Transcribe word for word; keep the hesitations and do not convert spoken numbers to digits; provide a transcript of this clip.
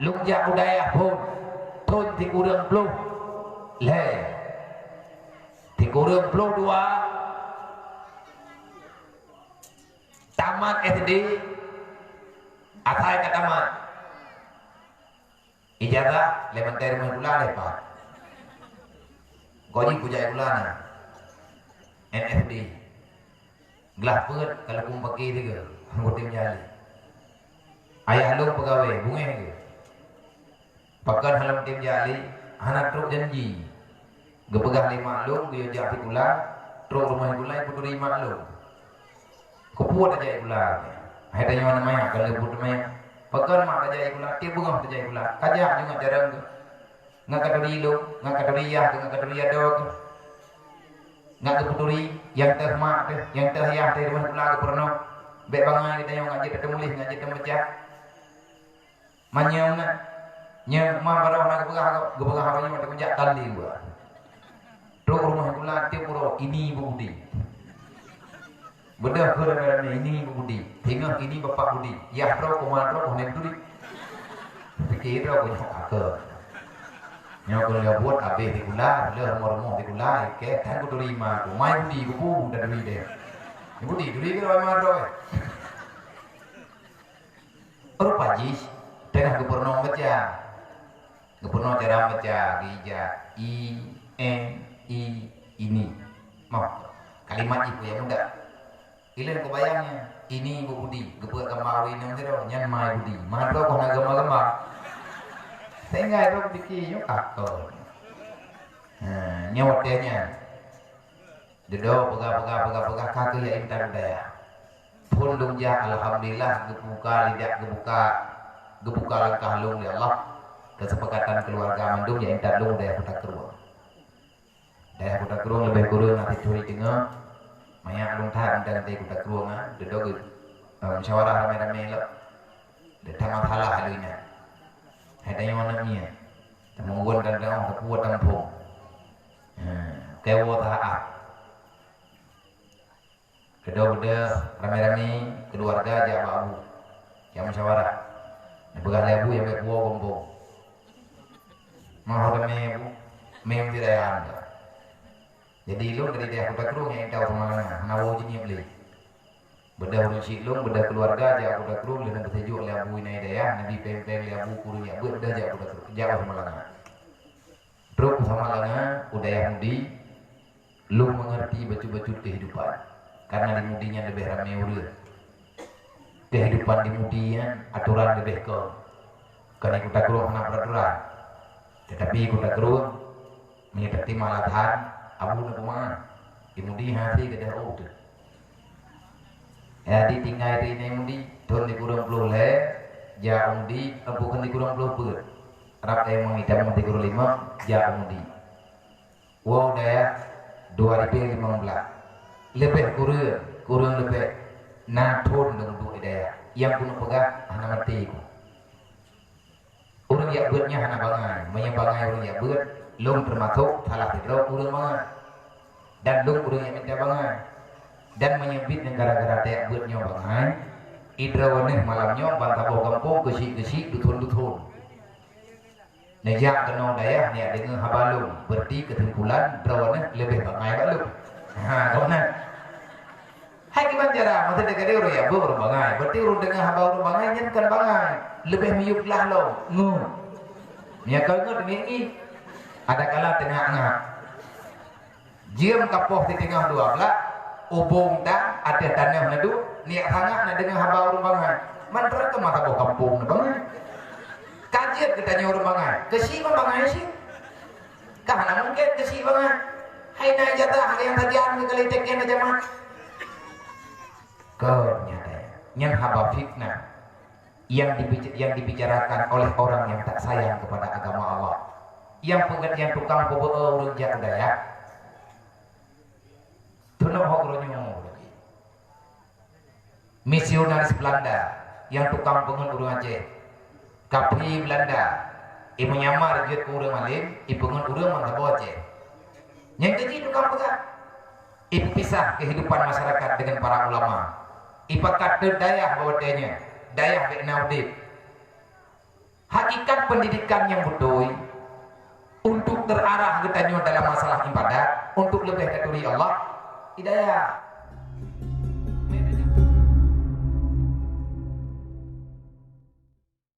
Lôn jak u dayah phon, thon sikureueng ploh lhèe, sikureueng ploh dua, tamat S D, asai ka tamat. Ijazah lé mantong rumoh sikula lé pat. Goji kujak sikula na. N S D. Glah peuet ka lheueh pake tiga. Hana kutem jali. Ayah lôn peugawée, bungéh geuh. Pakon hana lôn tem jali, hana trok janji. Geupeugah lé mak lôn, geuyue jak sikula, trok rumoh sikula, ipeuturi mak lôn. Keupeue tajak sikula? Hai tanyoe aneuk manyak, ka lheueh buet manyak. Pakon mak tajak sikula? Tiep beungoh tajak sikula. Kajak deungon carông geuh. Ngat katuri lôn, ngat katuri yah geuh, ngat katuri adoe geuh. Ngat geupeuturi, nyang teuh mak teuh, nyang teuh yah teuh rumoh sikula geupeurunoe. Bèk bangai geutanyoe ngat jeuet tateumuléh, ngat jeuet tameucah. Manyang na, nyang ma baroe na geupeugah, geupeugah apa nyoe, teukujak tali dua. Trok rumoh sikula tiep uroe, ini Ibu Budi. Beudôh keu ramé-ramé, ini Ibu Budi. Singoh ini Bapak Budi. Yah droe, koma droe, koma Budi. Pike droe, konyok akeu. Nyoe keu lheueh buet abéh sikula, lheueh rumoh-rumoh sikula, ikée, tan kuturi ma, koma Budi, kupu, dan duri deh. Budi, duri keu ma droe. Rupa jih teungoh geupeurunoe baca. Geupeurunoe cara baca, geujak i, en, i, ini. Moh, kalimat jih peue nyang mudah. Ilôn kubayang nyan, ini Ibu Budi, geupeubuet gamba ureueng inong sidroe, nyan ma Budi. Ma droe keuh na gamba-gamba. Sehingga droe pike nyoe ka kon. Ha, nyoe watée nyan. Dudoe peugah-peugah, peugah-peugah, ka keuh jak intat u dayah. Phon lôn jak, alhamdulillah, geubuka lidah, geubuka, geubuka langkah lôn lé Allah. Keusepakatan keuluwarga mandum jak intat lôn u dayah Kuta Krueng. Dayah Kuta Krueng leubeh kureueng na sithuri teungoh. Manyak lôn that mantong di Kuta Krueng, ha. Dudoe geu, eh, musyawarah ramé-ramé lom. Deuh that masalah lôn nyan. Hai tanyoe aneuk miet. Teumeugon dan tanyoe teupeue tampông. Ha, keu woe taát. Keudua beudôh ramé-ramé keuluwarga jak bak abu, jak musyawarah. Neupeugah lé abu nyang bèk puwoe gompông. Meuho teumé abu, mé meutiraya anda. Jadi lôn dari dayah Kuta Krueng nyang intat u Samalanga, hana woe jiniep lé. Beudôh ureueng syik lôn, beudôh keuluwarga jak Kuta Krueng, lheueh neupeuseujok lé abu inan dayah, neubi péng-péng lé abu keu ureueng jak beuet, beudôh jak Kuta Krueng, jak u Samalanga. Trok u Samalanga, u dayah Mudi, lôn meungerti bacut-bacut keuhidupan, karena di Mudi nyan leubeh ramé ureueng. Keuhidupan di Mudi nyan atoran leubeh kon. Kon di Kuta Krueng hana peuraturan. Teutapi Kuta Krueng, meunyoe tatimang latihan, abu na peumangan. Di Mudi hase gadôh ôh teuh. Jadi tinggai di Mudi, thon sikureueng ploh lhèe, jak u Mudi, eh, bukon sikureueng ploh peuet. Rab éh meuitam sikureueng limong, jak u Mudi. Woe u dayah dua ribu lima belas. Leubeh kureueng, kureueng leubeh. Na thon lôn duek di dayah. Nyang keuneuk peugah, hana maté ku. Ureueng jak beuet nyan hana bangai. Meunyoe bangai ureueng jak beuet, lôn teumasok salah sidroe ureueng bangai. Dan lôn ureueng nyang minta bangai. Dan meunyoe biet nyan gara-gara tajak beuet nyoe bangai, i droeneuh malam nyoe ban saboh gampông geusyik-geusyik, duthon-duthon. Neujak keunoe dayah neujak deungoe haba lôn, beureuti keusimpulan droeneuh leubeh bangai bak lôn. Ha, gobnyan. Hai kiban cara, maksud teuka deh ureueng jak beuet ureueng bangai. Beureuti ureueng deungoe haba ureueng bangai nyan kon bangai. Leubeh miyueb glah lom. Ngu. Meunyoe ka ngut, ngieng-ngieng. Adakala teungak-ngak. Jeuem ka poh siteungoh dua blaih, ubông dang ateueh tanoh neuduek, nyak sangat na deungoe haba ureueng bangai. Man droe teuma saboh gampông na bangai. Ka jeuet geutanyoe ureueng bangai. Keusyik ban bangai syik. Ka hana mungken keusyik bangai. Hai na ijazah, hai nyang sajan keu kali teken na jamat. Kon nyan, nyan haba fitnah. Yang dibic-, yang dibicarakan oleh orang yang tak sayang kepada agama Allah. Yang peugét, yang tukang peubeuet ureueng jak u dayah. Teunoh hok uroe nyoe lagi. Misionaris Belanda yang tukang peungeut ureueng Aceh. Kaphé Belanda, i meunyamar jeuet keu ureueng malém, i peungeut ureueng ban saboh Aceh. Nyang keujih tukang peugah. Ipisah kehidupan masyarakat dengan para ulama. Ipakat teuk dayah bak watée nyan, dayah bék na udeb. Hakikat pendidikan nyang beutôi untuk terarah geutanyoe dalam masalah ibadat, untuk leubeh taturi Allah, hidayah.